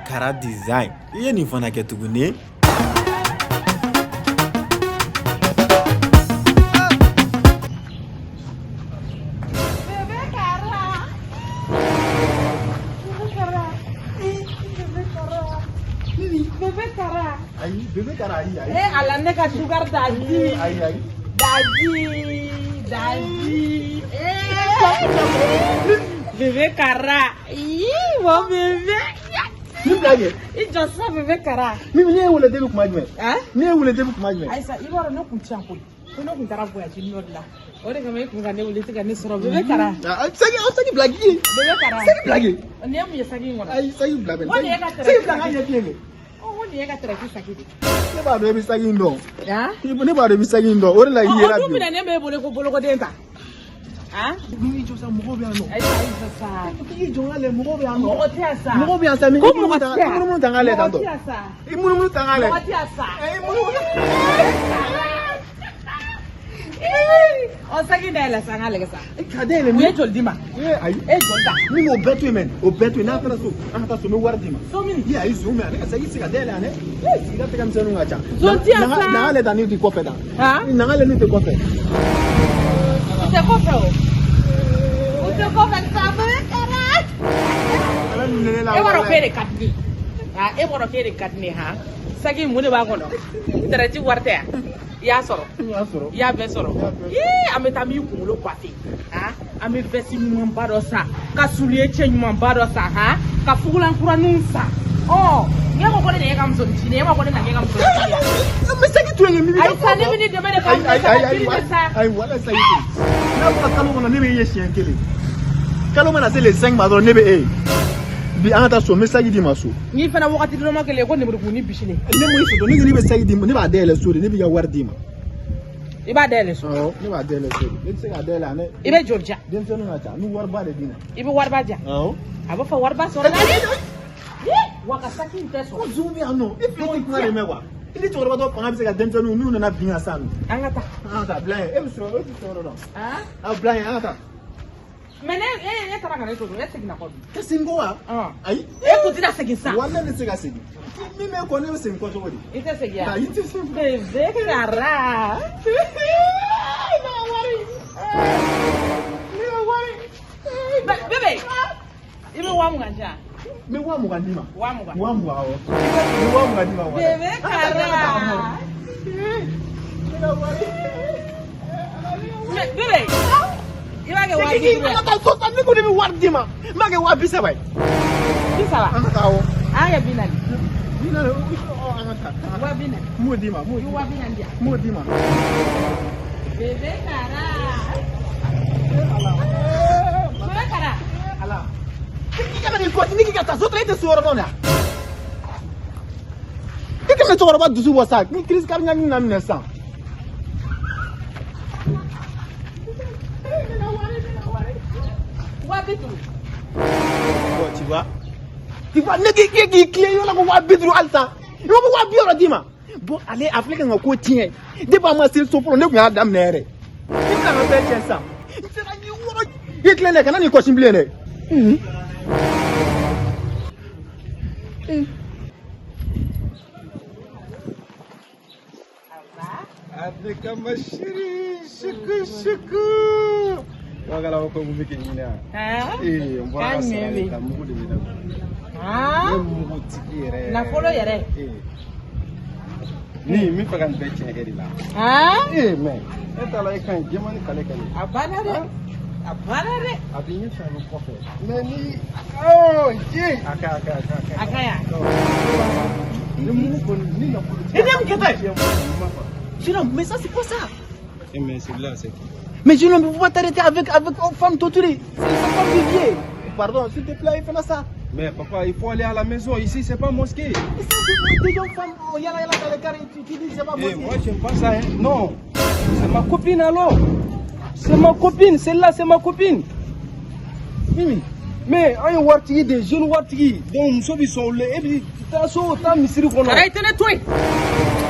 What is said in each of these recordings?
Kara Design. I ye nin fana kɛ tuguni. Bébé Kara. Bébé Kara. Bébé Kara. Bébé Kara. Ayi, bébé Kara, ayi, ayi. Eh ala, ne ka sugar daddy. Ayi, ayi. Daddy. Daddy. Eh. Bébé Kara. Ih, mon bébé. Ni bila kɛ. I jɔ sisan, bébé Kara. Mimi, ne ye wele depuis kuma jumɛn? Hein? Ne ye wele depuis kuma jumɛn? Ayisa, i b'a dɔn ne kun ti yan koyi. Ko ne kun taara voyage nɔ de la. O de kama e kun ka ne wele, i tɛ ka ne sɔrɔ, bébé Kara. Ah, saki, aw saki bila k'i. Bébé Kara. Saki bila kɛ. Nin ye mun ye saki in kɔnɔ? Ayi, saki bila bɛ. Ko nin ye ka Saki bila k'a ɲɛ fiye kɛ. Ɔ, ko nin ye ka tɛrɛki saki de. Ne b'a dɔn e bɛ saki in dɔn. Han? Ne b'a dɔn i bɛ saki in dɔn. O de la i yera O dun bi. minɛ ne b'e bolo ko bolokoden ta. Han? Mimi, jɔ sa, mɔgɔw bɛ yan nɔ. Ayisa, ayi, jɔ sa. I jɔ n ka lɛ, mɔgɔw bɛ yan nɔ. Mɔgɔ tɛ yan sa. Mɔgɔw bɛ yan sa. Ko mɔgɔ tɛ yan. I munumunu ta n ka lɛ Mɔgɔ tantɔ. tɛ yan sa. I munumunu ta n ka lɛ. Mɔgɔ tɛ yan sa. I munumunu. Ɔ, saki dayɛlɛ sa, an k'a lajɛ sa. Ka dayɛlɛ. U ye joli d'i ma? Ee, ayi. E ye joli ta? Ni m'o bɛɛ to yen mɛ, o bɛɛ to yen, n'a taara so, an ka taa so, n bɛ wari d'i ma. So min? I ayi, zon bɛ yan, ne ka saki tɛ se ka dayɛlɛ yan dɛ. Ee, sigida tɛgɛ misɛnninw ka ca. Zon ti yan sa. Na ka lɛ tan, ne tɛ kɔfɛ tan. Han? Na ka lɛ, ne tɛ kɔfɛ. U tɛ kɔfɛ o. U tɛ kɔfɛ sa, bébé Kara. Ala minɛ ne la. E b'a dɔn k'e de ka di ne ye. Ha, e b'a dɔn k'e de ka di ne ye, han. Saki mun de b'a kɔnɔ? Tɛrɛti wari tɛ yan. I y'a sɔrɔ. N y'a sɔrɔ. I y'a bɛɛ sɔrɔ. Ii, an bɛ taa, an b'i kunkolo coiffer. Han, an bɛ veste ɲumanba dɔ san, ka soulier cɛ ɲumanba dɔ san, han, ka fugulan kuraninw san. Ɔ, ne ko ko ne de ye ka musonin ye, e ma ko ne na k'e ka musonin ye. N bɛ saki to yen, Mimi. Ayi sa, ne bɛ ne dɛmɛ de k'a Ayi, ayi, minɛ ayi, sa, ayi, kiri de sa. ayi, wala saki to yen. N'a fɔra kalo kɔnɔ ne bɛ e ye siɲɛ kelen. Kalo mana se le 5 ma dɔrɔn, ne bɛ e ye. Bi an ka taa so, n bɛ saki d'i ma so. N'i fana wagati dɔrɔn kelen ko lemurukumuni bisilen. Ne m'o sɔsɔ, ne ko ne bɛ saki d'i ma, ne b'a dayɛlɛ so de, ne b'i ka wari d'i ma. I b'a dayɛlɛ so? Awɔ, ne b'a dayɛlɛ so de. Ne tɛ se k'a dayɛlɛ yan dɛ. I bɛ joli diyan? Denmisɛnninw ka ca, n bɛ wariba de d'i ma. I bɛ wariba diyan? Awɔ. A b'a fɔ wariba sɔrɔ la dɛ. Wa ka saki in tɛ Ko sɔrɔ. zon bɛ yan nɔ, e filɛ, tɛ kuma de mɛn quoi. I ni cɛkɔrɔba dɔ fanga bɛ se ka denmisɛnninw n'u nana bin yan sisan nɔ. An ka taa. An ka taa, bila yen, e bɛ sɔrɔ, e bɛ sɔrɔ dɔn. Han? A bila yen, an ka taa. Mais ne e taara ka ne to dun, e seginna kɔ dun? Ka segin kɔ wa? Ɔn. Ayi. E kun tɛna segin sa? Walahi, ne tɛ se ka segin. Min bɛ kɔ, ne bɛ segin kɔ cogo di? I tɛ segin yan? Ayi, n tɛ segin. Bébé Kara. Ne ka wari. Ne ka wari. Bébé, i bɛ 20 000 di yan? N bɛ 20 000 d'i ma. 20 000. 20 000, awɔ. N bɛ 20 000 d'i ma, walahi. Bébé Kara. Ne ka wari. Mais bébé, i b'a kɛ 50 000 An ye? ka taa so sa, ne ko ne bɛ wari d'i ma. N b'a kɛ 30 000 ye. 30? An ka taa, awɔ. An kɛ 40. 40, ɔ, an ka taa. 40 000. N b'o d'i ma, n b'o I d'i ma. 40 000 di yan. N b'o d'i ma. Bébé Kara. Ala. Bébé Kara. Ala. I kana nin kɔti, ni k'i ka taa so, e tɛ so yɔrɔ dɔn dɛ. I tɛmɛ cɛkɔrɔba dusu bɔ sa, ni crise cardiaque na minɛ sisan. 50 000. Bon, tu vois. Tu vois, ne k'i k'i tilen yɔrɔ la ko 50 000 halisa. I b'a fɔ 60 000 d'i ma. Bon, ale a filɛ ka n ka ko tiɲɛ. Depuis an ma se so fɔlɔ, ne tun y'a daminɛ yɛrɛ. I bɛna n ka bɛɛ tiɲɛ sisan. N sera k'i wɔrɔ. I tilen dɛ, kana n'i kɔsi bilen dɛ. Avec ma chérie, choukou choukou. Wakala ko mun bɛ k'i ɲini yan? Han? Ee, n bɔra ka sara de ta, mugu de bɛ ne bolo. Ne Han? mugutigi yɛrɛ. Nafolo yɛrɛ. Ee. Ni n bɛ fɛ ka nin bɛɛ tiɲɛ e de la. Han? Ee, mais e t'a la, e ka ɲi, jɛman ni kale ka ɲi. A banna dɛ. A banna dɛ. A bɛ ɲɛfɛ, a bɛ kɔfɛ. Mais ni oh ye a ka a ka a ka A ka ɲi. Ni mugu kɔni ni nafolo. E ne mun kɛta ye? Ɲuman quoi. Jeune homme, mais ça c'est quoi ça? Eh mais celui-là, c'est qui? Mais jeune homme, vous pouvez pas t'arrêter avec une femme torturée. C'est une femme de vieux. Pardon, s'il te plaît, fais ça. Mais papa, il faut aller à la maison. Ici, c'est pas mosquée. Et ça, c'est des jeunes femmes, oh, yala yala dans les carrés, tu dis c'est pas Eh, mosquée. moi, j'aime pas ça, hein. Non. C'est ma copine alors. C'est ma copine. Celle-là, c'est ma copine. Mimi. Mais an ye waritigi de ye, jeune waritigi. Donc muso bi sɔn olu la. E bi taa so, taa misiri kɔnɔ. Kara, i tɛ ne to yen.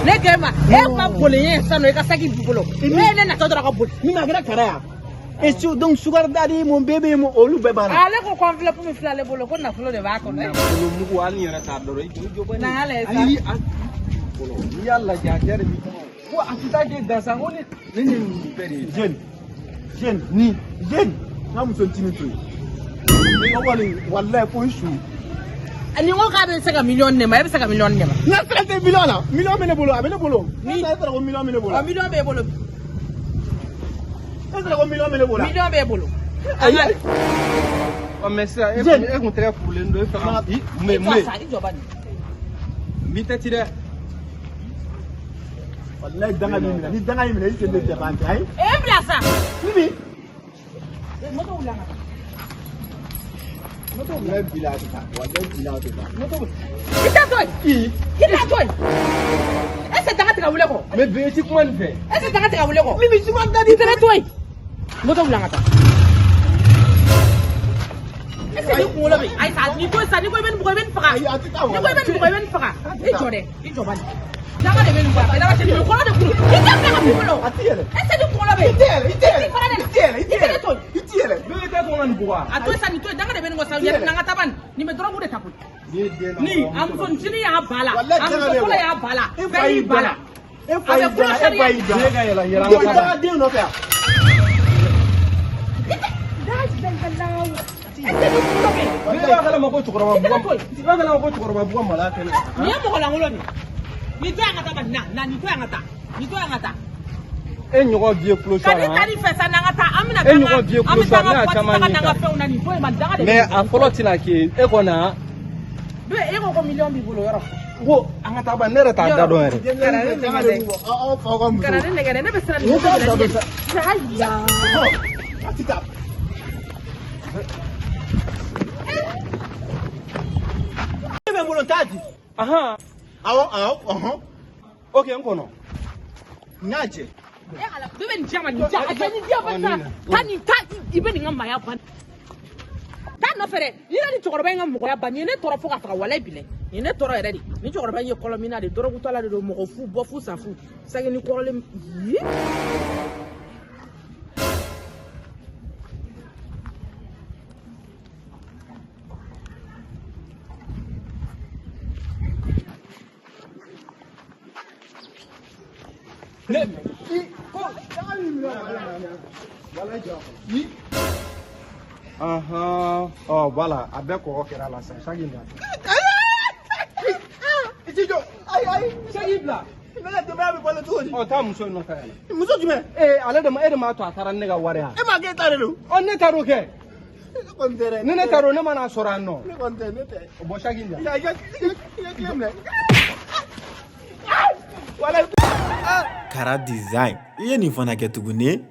Ne k'e ma, e ma boli ye sisan nɔ, i ka saki b'i bolo. E ye ne natɔ dɔrɔn ka boli. Mimi, a kɛra kara ya. Et donc sugar daddy mon bébé mon olu bɛɛ banna. Ale ko ko enveloppe min filɛ ale bolo ko nafolo de b'a kɔnɔ. Nafolo mugu hali ni yɛrɛ t'a dɔn i jɔ bani. Na ala ye sa. Ayi a fɔlɔ n'i y'a lajɛ a cɛ de b'i kɔnɔ. Ko a tɛ taa kɛ gansan ko ne nin bɛɛ de ye. Jeune jeune ni jeune n ka muso ncinin to yen. O kɔni walayi fo n su. Ni ko k'a bɛ se ka miliyɔn ne ma, e bɛ se ka miliyɔn ne ma. N ka sira tɛ miliyɔn na, miliyɔn bɛ ne bolo, a bɛ ne bolo. Ni e taara ko miliyɔn bɛ ne bolo. Ɔ miliyɔn b'e bolo. E taara ko miliyɔn bɛ ne bolo. Miliyɔn b'e bolo. Ayi. Ɔ mais sisan e kun tɛgɛ kurulen don e fɛ ka i mun I mun jɔ sa, i jɔ bani. N b'i tɛ ci dɛ. Walayi danga b'i minɛ, ni danga y'i minɛ i sen tɛ jɛ ban tɛ ayi. E bila sa. Mimi. Moto wuli an ka taa. Walayi bila a tɛ taa, walayi bila a tɛ taa. I t'a to yen. I t'a to yen. Est ce que danga tɛ ka wuli kɔ? Mais bɛɛ ti kuma nin fɛ. Est ce que danga tɛ ka wuli kɔ? Mimi sugar daddy. I tɛ ne to yen. Moto wuli an ka taa. Est ce que ni kunkolo bɛ yen? Ayi sa, ni ko sa, ni ko i bɛ nin bugɔ i bɛ nin faga. Ayi a tɛ taa Ni ko i bɛ nin bugɔ i bɛ nin faga. I jɔ dɛ, i jɔ bani. Danga de bɛ nin bɔ a danga tɛ nin kɔnɔ de kuru. I tɛ bila ka b'i bolo. A ti yɛlɛ. Est ce que ni kunkolo bɛ yen? I tɛ yɛlɛ, i tɛ yɛlɛ. I fara ne la. I tɛ yɛlɛ, i tɛ I tɛ ne yɛlɛ. to yen. I ti yɛlɛ. Bɛɛ tɛ to ka nin bugɔ. A to yen sa, nin to yen, danga de bɛ nin kɔ sa, yɛlɛ n'an ka taa bani. Nin bɛ dɔrɔgu de ta koyi. N'i ye den Ni a muso ncinin y'a ba la, Walayi a danga muso bɛ fɔlɔ bɔ. y'a ba la, E fa bɛɛ y'i y'i ba la. E fa y'i danga, e fa y'i danga. Ne ka yɛlɛ yɛlɛ I bɛ danga den nɔfɛ yan. Ne b'a kalama ko cɛkɔrɔba bugɔ. I b'a kalama ko cɛkɔrɔba bugɔ maloya tɛ ne la. Nin ye mɔgɔ lankolon de ye. Nin to yan ka taa bani, na na nin to yan ka taa. Nin to yan ka taa. E ɲɔgɔn vieux Ka clochard ni taa nin fɛ sa n'an ka taa, an bɛna E taa an ɲɔgɔn vieux ka an bɛ taa clochard, an ne ka y'a boîte caman taga ɲini n'an ka ka. fɛnw na nin to yen man danga de bɛ Mais nin. a fɔlɔ tɛna kɛ e kɔni han. Bɛɛ e ko ko miliyɔn b'i bolo yɔrɔ. Ko an ka taa ban ne yɛrɛ t'a da dɔn yɛrɛ. Kana ne nɛgɛ dɛ. Aw faw ka muso. Kana ne nɛgɛ dɛ, ne bɛ siran nin Ne ko t'a de da la. dɔn sa. Ayiya. A ti taa. Ne bɛ n bolo n t'a di. Ahan. Awɔ awɔ ɔhɔn. Ok n kɔnɔ. N y'a jɛ. E ala, bɛɛ bɛ nin diya ma nin diya, a jɛ nin diya ba sa. Taa nin taa i bɛ nin ka maaya ban. Taa nɔfɛ dɛ, n'i ye nin cɛkɔrɔba in ka mɔgɔya ban, nin ye ne tɔɔrɔ fo ka faga walayi bilayi. Nin ye ne tɔɔrɔ yɛrɛ de. Nin cɛkɔrɔba in ye kɔlɔmina de, dɔrɔgutala de don, mɔgɔ fu, bɔ fu, san fu. Sagini kɔrɔlen yi. Ne Ahan. Ɔ voilà a bɛɛ kɔgɔ kɛra a la sisan saki bila. I t'i jɔ. Ayi ayi. Saki bila. Ne ka denbaya bɛ balo cogo di? Ɔ taa muso in nɔfɛ yan. Muso jumɛn? Ee ale de ma e de m'a to a taara ni ne ka wari ye. E m'a k'e ta de don. Ɔ ne taar'o kɛ. Ne kɔni tɛ dɛ. Ni ne taar'o ne mana sɔrɔ yan nɔ. Ne kɔni tɛ ne tɛ. Bɔn saki in I bila. ka i ka tile minɛ. Walayi. Kara design i ye nin fana kɛ tuguni.